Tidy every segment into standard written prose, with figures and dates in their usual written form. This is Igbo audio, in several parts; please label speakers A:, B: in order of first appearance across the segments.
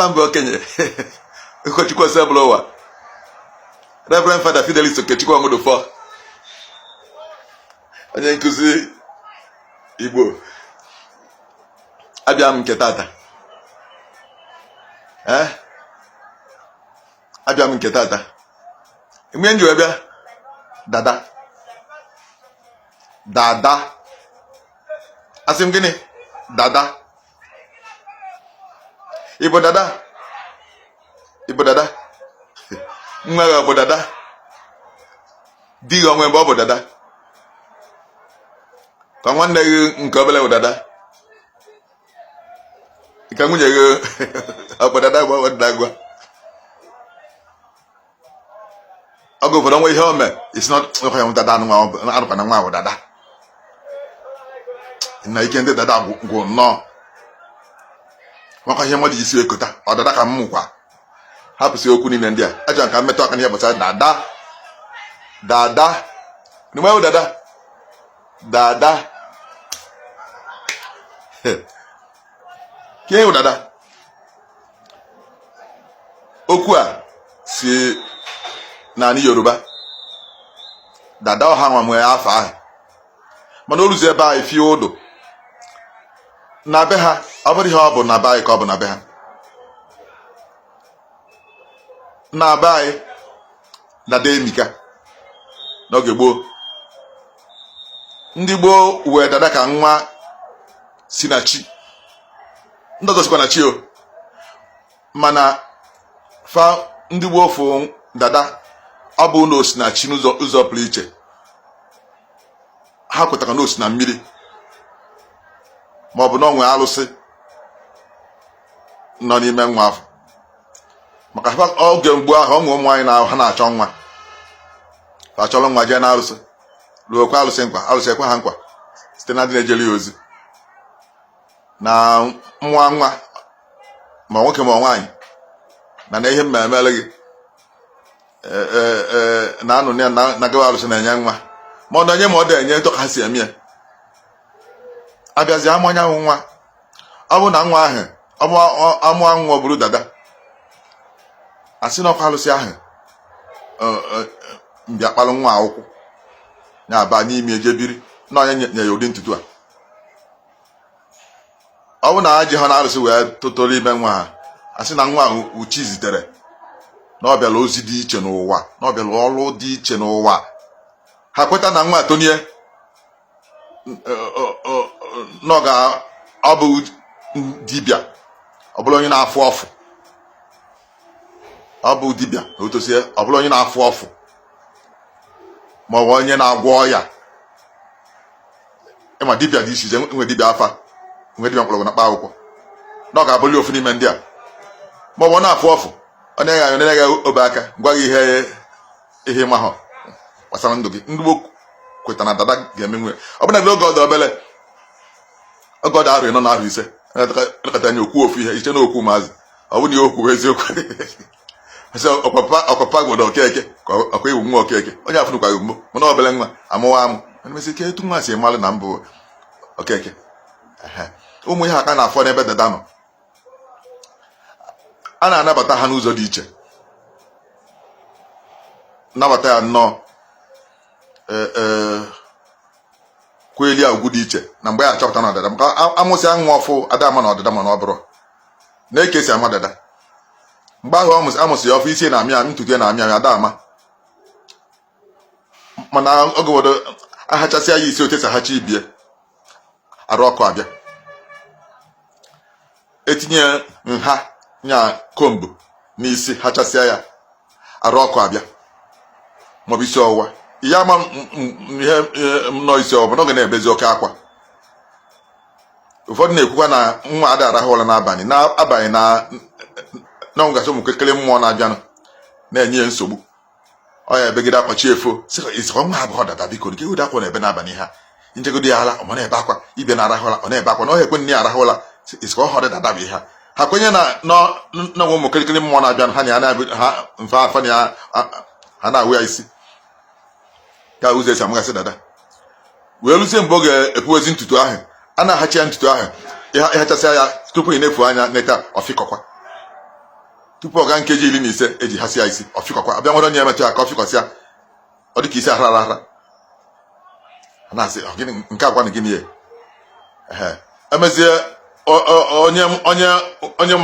A: Afa m bụ okenye ụkọchukwu Osebụlụwa, Reverend Father Fidelis Okechukwu Ọnwụdụfọ, onye nkụzi Igbo. Abịa m nke tata, ee, abịa m nke tata. Mgbe m ji wee bịa, dada dada, asị m gịnị? Dada. Ị bụ dada? Ị bụ dada? Nwa gị ọ bụ dada? Di gị o nwe mgbe ọ bụ dada? Ka nwanne gị nke obele bụ dada? Ka nwunye gị ọ bụ dada? Bụ dada gwa oge ụfọdụ nwe ihe o mee isi na ọkwa dada anụkwa na nwa bụ dada na ike ndị dada gwụ nnọọ nwakwa ihe mmadụ ji si ekota ọ dada ka m mụkwa. Hapụsị okwu niile ndị a, achọrọ ka m metụ aka n'ihe gbasara dada. Dada n'ime dada dada ka ịhụ dada. Okwu a si n'anị Yoruba. Dada ọha nwa nwere afa ahụ, mana o ruzi ebe anyị fie ụdụ na be ha. Ọ bụrụ ihe ọ bụ na be anyị ka ọ bụ na be ha. Na be anyị, dada emika. N'oge gboo, ndị gboo wee dada ka nwa si na chi. Ndị ọzọ sikwa na chi o, mana fa ndị gboo fụ dada ọ bụ na o si na chi n'ụzọ ụzọ pụrụ iche. Ha kwetara na o si na mmiri ma ọ bụ na o nwe alụsị nọ n'ime nwa afụ, maka oge mgbe ahụ ọ nwe ụmụ nwaanyị na ha na-achọ nwa, fa chọrọ nwa jee na alụsị ruo kwe alụsị nkwa, alụsị ekwe ha nkwa site na ndị na-ejere ya ozi na nwa nwa ma nwoke ma nwaanyị na ihe mmemme gị na anụ ya na gawa alụsị na-enye nwa ma ọ na-enye ma ọ na-enye ntọ ka ha si eme ya. Abịazi amụ anyanwụ nwa, ọ bụ na nwa ahụ amụọ nwa bụrụ dada, asị na ọkwa alụsị ahụ mbịa kpalụ nwa ụkwụ na-aba n'ime eje biri na onye nye ya ụdị ntutu a. Ọ bụ na ha ji ha na arụsị wee tụtụrụ ime nwa ha, asị na nwa ahụ chi zitere, na ọ bịara ozi dị iche n'ụwa, na ọ bịara ọrụ dị iche n'ụwa. Ha kweta na nwa atonie na ọ ga ọ bụ dibịa, ọ bụrụ onye na-afụ ọfụ, ọ bụ dibịa na otosie, ọ bụrụ onye na-afụ ọfụ ma ọ bụ onye na-agwọ ọya. Ịma dibịa dị iche iche, nwe dibịa afa, nwe dibịa mkpọrọgwụ na mkpa akwụkwọ, na ọ ga-abụli ofu n'ime ndị a, ma ọ bụ ọ na-afụ ọfụ, ọ na-enye anya, na-enye obe aka gwa gị ihe ihe ịma ha gbasara ndụ gị. Ndị gboo kweta na dada ga-emenwe ọ bụla oge ọ dị obele, oge ọ dị arọ 4 na arọ 5, elekọta anya okwu ofu ihe iche na okwu maazị, ọ bụ na ihe okwu bụ eziokwu. Ọkwa gbodo Okeke ka ọkwa iwu nwa Okeke onye afụnụkwa gị mbụ, mana obele nwa amụwa amụ emesị ka etu nwa si malụ na mbụ Okeke. Ụmụ ihe aka na-afọ n'ebe dada nọ, a na-anabata ha n'ụzọ dị iche, nabata ya nnọọ, kweli ugwu dị iche na mgbe ya achọpụta na ọdada, maka amụsịa nwa ọfụ ada ama na ọdada, mana ọ bụrụ na eke si ama dada mgbe ahụ amụsị ya ọfụ, isi na-amị amị, ntutu ya na-amị amị, ada ama. Mana oge ụfọdụ ahachasịa ya isi otu esi ahacha ibie, arụ ọkụ abịa, etinye nha nya comb n'isi, hachasịa ya, arụ ọkụ abịa maọbụ isi ọwụwa. Ihe ama ihe nọ isi ọwụwa n'oge na-ebezi oke akwa. Ụfọdụ na-ekwukwa na nwa ada arahụ ụra n'abalị n'abalị na na nwegasị ụmụ kekere mmụọ na-abịanụ na-enye ya nsogbu. Ọ ya ebegide akwa chi efo, sịkwa nwa abụọ dada, biko, nke ụdị akwa na-ebe n'abalị ha njegodi ya ala, ọ na-ebe akwa ibe na-arahụ ụra, ọ na-ebe akwa na ọhịa ekwe nne ya arahụ ụra, isikwa ọhọrọ dada bụ ihe ha kwenye na na ụmụ kirikiri mmụọ na-abịa ha na ya ha mfe afa na ya ha na-awụ ya isi ka ụzọ esi amagasị dada. Wee luzie mgbe ọ ga-epuwezi ntutu ahụ, a na-ahachi ya ntutu ahụ, ịhachasịa ya tupu ị na-efu anya neta ọfịkọkwa. Tupu ọ gaa nkeji 15 eji hasị ya isi, ọ fịkọkwa abịa. Nwere onye emetụ ya ka ọ fịkọsịa, ọ dị ka isi ahara ahara. A na-asị, "Ọ gịnị nke agwa na gịnị ya?" Ehe, emezie onye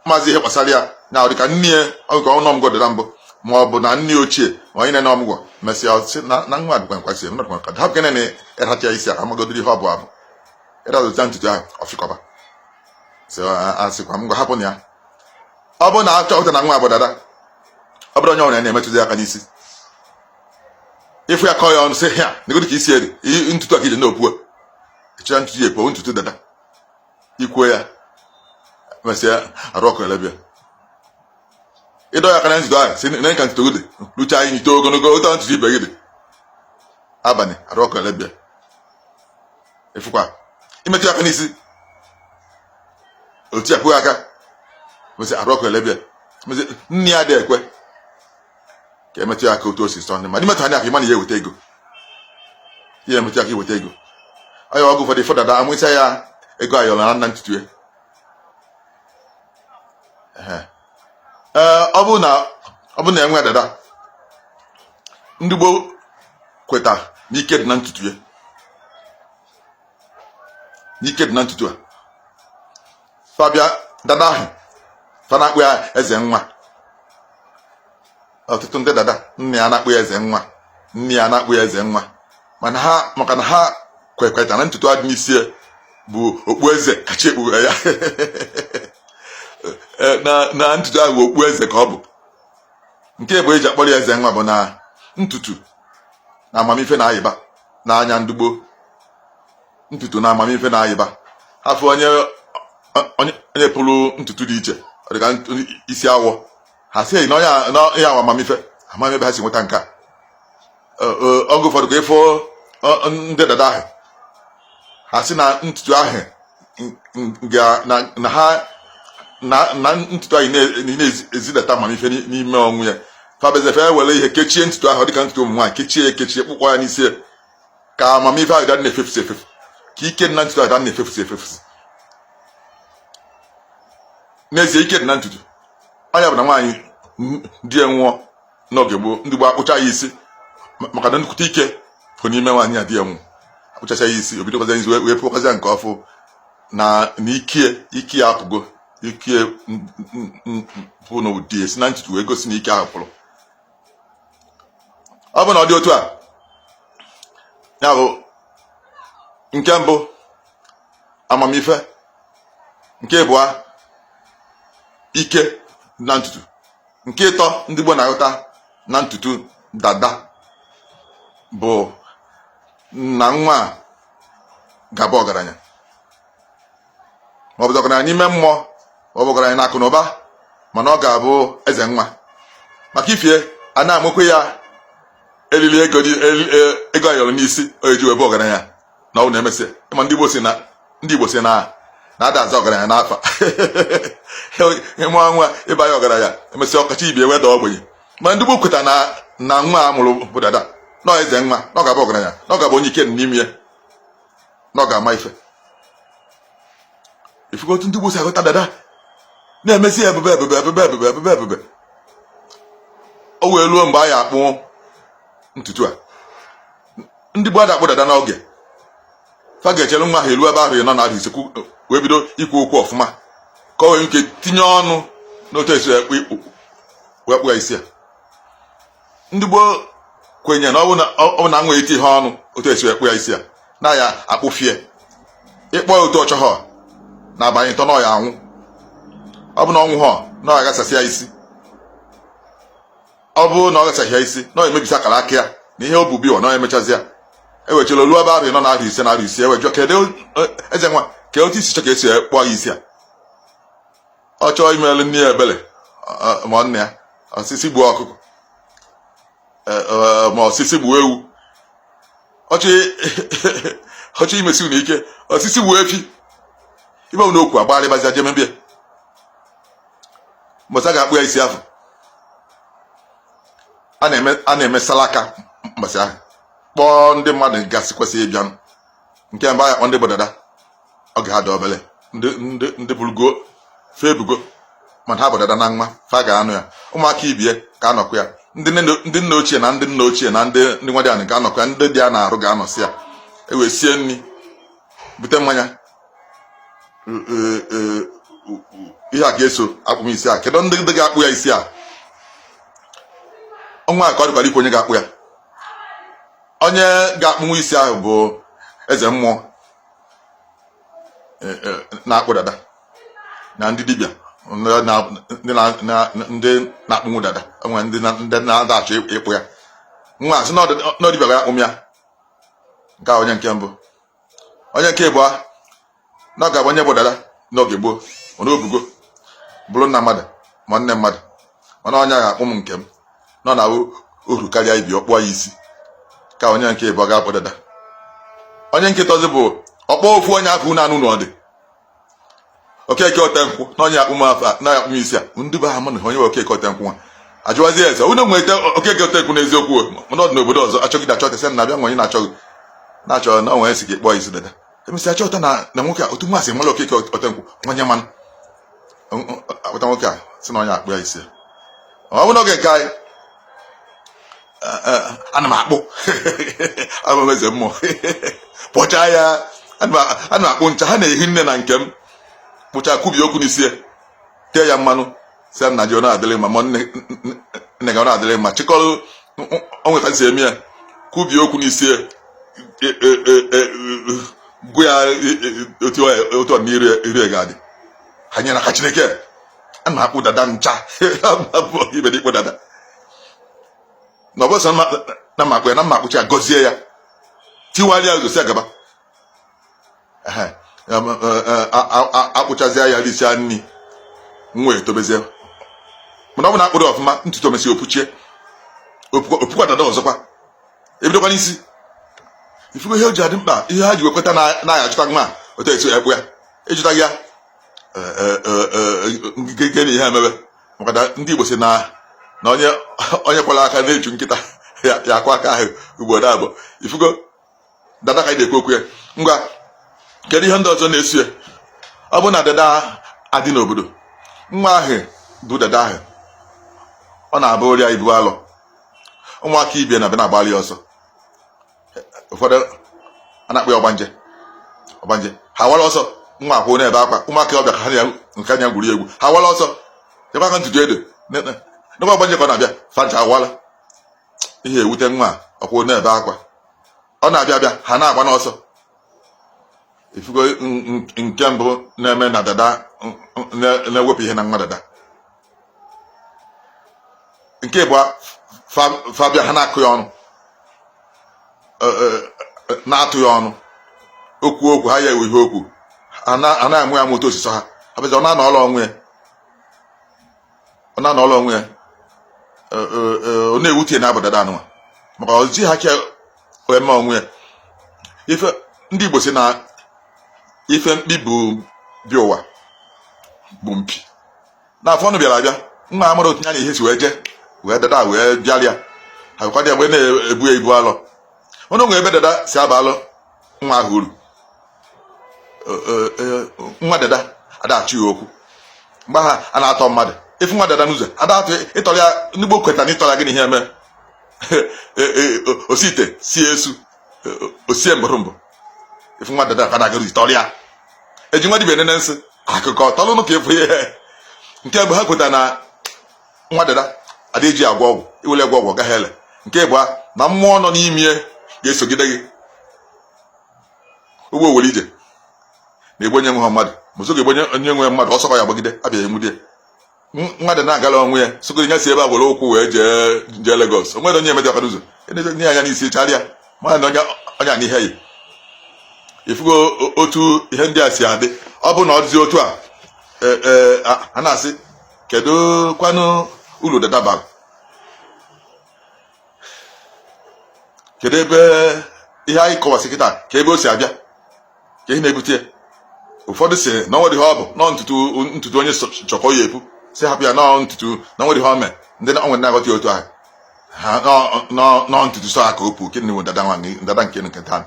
A: maazị ihe gbasara ya na ọ dị ka nne ya, ọ ka ọnụ ọmụgwọ dịra mbụ, ma ọ bụ na nne ochie, ma onye na-ene ọmụgwọ, mesịa ọ sị na nwa dịkwa nkwasị m nọdụkwa nka hapụ kene na ịracha ya isi a, amagodiri ihe ọ bụ abụ ịrazụcha ntutu ahụ, ọ fịkọba. Sị asịkwa m, ngwa, hapụ na ya. Ọ bụrụ na achọpụta na nwa bụ dada, ọ bụrụ onye ọbụla na-emetụzi aka n'isi, ịfụ ya, kọọ ya ọnụ, sị ha negodi ka isi eri ntutu a ka iji na-opuo ịchọra ntutu ya epuo ntutu dada ikwuo ya, mesịa arụ ọkụ elebịa ịdọ ya aka na ntutu ahụ, si na nka ntutu gị dị rucha anyị too ogologo ụtọ ntutu ibe gị dị abalị, arụ ọkụ elebịa. Ịfụkwa imetụ ya aka n'isi, otu apụghị aka, mesịa arụ ọkụ elebịa. Mesịa nne ya dị ekwe ka emetụ ya aka otu o si sọ ndị mmadụ imetụ anya aka, ịma na ya eweta ego, ihe emetụ ya aka iweta ego. Onye ọgụ ụfọdụ ịfọ dada amụsịa ya ego ayọrọ na nna ntutu ya. Ehe. Ee, ọ bụrụ na enwe dada, ndị gboo kweta n'ike dị na ntutu ya, n'ike dị na ntutu a. Fabia dada ahụ, fa na-akpụ ya eze nwa. Ọtụtụ ndị dada, nne ya na-akpụ ya eze nwa, nne ya na-akpụ ya eze nwa, mana ha maka na ha kwekweta na ntutu adị n'isi ya bụ okpu eze kacha ekpughe ya. Na ntutu ahụ bụ okpu eze ka ọ bụ. Nke bụ eji akpọrọ ya eze nwa bụ na ntutu na amamife na-ayịba n'anya ndị gboo. Ntutu na amamife na-ayịba. Afọ onye pụrụ ntutu dị iche, ọ dịka isi awọ, ha sị na onye na ya ahụ amamife ebe ha si nweta nke a. Oge ụfọdụ ka ịfụ ndị dada ahụ, ha sị na ntutu ahụ na ha na ntutu ahụ na-ezidata amamife n'ime onwe ya. Fabezefe were ihe kechie ntutu ahụ, dịka ntutu ụmụ nwaanyị, kechie ya kechie, kpụkpọ ya n'isi ya, ka amamife ahụ dị na-efefusi efefu, ka ike dị na ntutu ahụ dị na-efefusi efefusi. N'ezie, ike dị na ntutu. Anya bụ na nwaanyị di ya nwụọ n'oge gboo, ndị gboo akpụcha ya isi, maka na nnukwute ike pụ n'ime nwaanyị a di ya nwụọ. Akpụchacha ya isi, o bidokwazi isi wee pụkwazịa nke ọfụ na ike ya apụgo. Ike pụ n'ụdị esi na ntutu wee gosi na ike ahụ pụrụ. Ọ bụ na ọ dị otu a, ya bụ nke mbụ, amamife. Nke abụọ, ike na ntutu. Nke ịtọ ndị Igbo na-aghọta na ntutu dada bụ na nwa a ga-abụ ọgaranya, ma ọ bụ ọgaranya n'ime mmụọ, ma ọ bụ ọgaranya na akụ na ụba, mana ọ ga-abụ eze nwa, maka ifie a na-amụkwe ya eriri ego ego ayọrọ n'isi o eji wee bụ ọgaranya na ọ na-emesị. Ịma ndị Igbo si na na-ada aza ọgaranya n'afa. Ịmụọ nwa ịba ya ọgaranya, emesịa ọkacha ibi eweda ogbenye. Mana ndị gboo kweta na nwa a mụrụ bụ dada, na eze nwa, na ọ ga-abụ ọgaranya, na ọ ga-abụ onye ike dị n'ime ya, na ọ ga-ama ife. Ifugo otu ndị gboo si aghọta dada, na-emesi ya ebube ebube ebube ebube ebube ebube. O wee ruo mgbe a ya akpụ ntutu a. Ndị gboo ada akpụ dada n'oge. Fa ga-echere nwa ahụ elu ebe ahụ nọ na 5 wee bido ikwu okwu ọfụma, ka o nwee ike tinye ọnụ n'otu esi ekpu ikpu wee kpụọ isi ya. Ndị gboo kwenye na ọ bụ na nwa eti ihe ọnụ otu esi wee kpụọ ya isi ya, na ya akpụfie ịkpọ ya otu ọ chọghọ na abanye tọ na ya anwụ. Ọ bụ na ọnwụ họ na ọ aghasasị ya isi. Ọ bụrụ na ọ ghasaghị ya isi, na ọ emebisi akara aka ya na ihe o bu biwa, na ọ emechazi ya. Ewechara olu ebe ahụ nọ na 5 na 5, ewejụọ, kedu eze nwa ka otu isi chọ ka esi kpụọ ya isi a? Ọ chọọ imelu nne ya ebele ma ọ nne ya, osisi gbuo ọkụkọ, ma osisi gbuo ewu. Ọ chọọ imesi unu ike, osisi gbuo efi. Ibe bụ na okwu agbagharịbazia je mebie mbọsị a ga-akpụ ya isi afọ. A na-eme salaka mbọsị ahụ, kpọọ ndị mmadụ gasị kwesịrị ịbịa. Nke mbụ, anya kpọ ndị bụ dada oge ha dị obele, ndị bụrụgo fe ebugo. Mana ha bụ dada na nwa fa ga-anụ ya, ụmụaka ibie ga-anọkwa ya, ndị nne ochie na ndị nna ochie na ndị nwa dị anị ga-anọkwa ya, ndị dị ya na-arụ ga-anọsị ya. E wee sie nri, bute mmanya, ihe a ga-eso akpụ m isi a. Kedu ndị ga-akpụ ya isi a? Ọnwa a ka ọ dịkwara ikwu onye ga-akpụ ya. Onye ga-akpụnwu isi ahụ bụ eze mmụọ na-akpụ dada na ndị dibịa ndị na-akpụnwu dada. Enwere ndị na-ada achọ ịkpụ ya. Nwa asị na ọ dibịa ga-akpụ m ya. Nke a onye nke mbụ. Onye nke ịbụọ, na ọ ga-abụ onye bụ dada n'oge gboo, mana obugo bụrụ nna mmadụ ma nne mmadụ, mana onye ga-akpụ m nke m nọ na oru karịa ibi ọkpụọ ya isi. Ka onye nke ịbụọ ga-akpụ dada. Onye nke ịtọzi bụ ọkpọ ofu onye afọ unu anụ n'ọdị Okeke Otenkwụ na onye akpụ m afọ na akpụ m isi a. Ndị be ha mana onye Okeke Otenkwụ nwa ajụwazi eze unu nweta Okeke Otenkwụ n'eziokwu, mana ọ dị n'obodo ọzọ. Achọgide achọta, sị na abịa nwe onye na-achọghị na-achọ na onwe si ka ịkpọ isi dada. Emesịa achọta na nwoke a otu nwa si nwere Okeke Otenkwụ onye mmanụ akpụta nwoke a sị na onye akpụ ya isi. Ọ bụ n'oge nke anyị, ana m akpụ abụ m eze mmụọ kpọchaa ya, ana m akpụ ncha ha na-ehi nne na nke m kpụcha, kwubi okwu n'isi ya, tee ya mmanụ, sị nna ji ọ na-adịrị mma, ma nne gị ọ na-adịrị mma, chịkọrọ onwe ka si eme ya, kwubi okwu n'isi ya, gụ ya otu ọ na iri ga-adị ha nyere aka Chineke. A na-akpụ dada ncha ibe dị ikpụ dada na ọ bụ sọ na mma akpụ ya na mma akpụcha ya, gọzie ya, tiwara ya ụzọ si agaba. Akpụchazie ya, risia nri, nwa etobezie. Mana ọ bụ na akpụrụ ọfụma, ntutu omesi opuchie opukwa dada ọzọkwa ebidokwa n'isi. Ifugo ihe o ji adị mkpa, ihe ha ji wekweta na ya achụta nwa otu esi ekpu ya ịchụta ya nke na ihe emebe, maka na ndị Igbo si na onye kwara aka na-echu nkịta ya akwa aka ahụ ugboro abụọ. Ifugo dada ka anyị na-ekwu okwu ya. Ngwa, kedu ihe ndị ọzọ na-eso ya? Ọ bụ na dada adị n'obodo, nwa ahụ bụ dada ahụ, ọ na-abụ ọrịa ibu alọ, ụmụaka ibie na-abịa na-agbalị ọsọ. Ụfọdụ a na-akpọ ya ọgbanje ọgbanje. Ha wara ọsọ, nwa akwụ na-ebe akwa, ụmụaka ọbịa ka ha ya nke anya gwuri egwu, ha wara ọsọ jekwa aka ntutu edo n'ebe ọgbanje ka ọ na-abịa fancha awala. Ihe ewute nwa ọkwụ na-ebe akwa, ọ na-abịa abịa, ha na-agba n'ọsọ. Ifugo nke mbụ na-eme na dada na-ewepụ ihe na nwa dada. Nke bụ fabia ha na-akụ ya ọnụ, na-atụ ya ọnụ okwu okwu ha ya ewe ihe okwu a na-amụ ya amụ otu osisi ha abịazi. Ọ na-anọ ọlụ onwe ya, ọ na-anọ ọlụ onwe ya, ọ na-ewute na abụ dada anụnwa maka ọzi ha ka eme onwe ya. Ife ndị Igbo si na ife mkpi bụ bi ụwa bụ mpi na afọ ọnụ bịara abịa nwa amara otu ya na ihe si wee jee wee dada wee bịara ya ha kwado ya mgbe na-ebu ya ibu alọ. Onye nwe ebe dada si aba alọ nwa ahụ uru, nwa dada ada achụ ya okwu mgbe ha a na-atọ mmadụ. Ịfụ nwa dada n'ụzọ ada atụ ịtọrọ ya. Ndị Igbo kweta na ịtọrọ ya, gịnị ihe eme? Osi ite sie esu osie mbụrụ mbụ. Ịfụ nwa dada ka na-agara ịtọrọ ya, eji nwa dibịa nene nsị akụkọ tọlụnụ ka ịfụ ihe. Nke mbụ, ha kweta na nwa dada ada eji agwọ ọgwụ, iwere agwọ ọgwụ gaghị ele. Nke ịbụọ, na mmụọ nọ n'ime ga-esogide gị ụgbọ owere ije na-egbu onye nwe mmadụ, ma ọsọ ga-egbu onye nwe mmadụ, ọsọ ka ya gbagide abịa enwude mmadụ na-agala onwe ya sogoro ya si ebe a were ụkwụ wee jee jee Lagos. O nwere onye emedi aka n'ụzọ nye anya n'isi charịa mmadụ na onye onye a n'ihe yi. Ifugo otu ihe ndị a si adị. Ọ bụ na ọ dịzi otu a, a na-asị kedu kwanụ uru dada bara? Kedu ebe ihe anyị kọwasị kịta ka ebe o si abịa, ka ihe na-ebute ya? Ụfọdụ si na onwere ihe ọ bụ nọ ntutu ntutu onye chọkọ ya epu si hapụ ya nọ ntutu na onwere ihe o mee. Ndị onwere na-aghọta ya otu ahụ ha nọ ntutu sọ aka opu. Kịnị bụ dada nwa dada nke nke taa?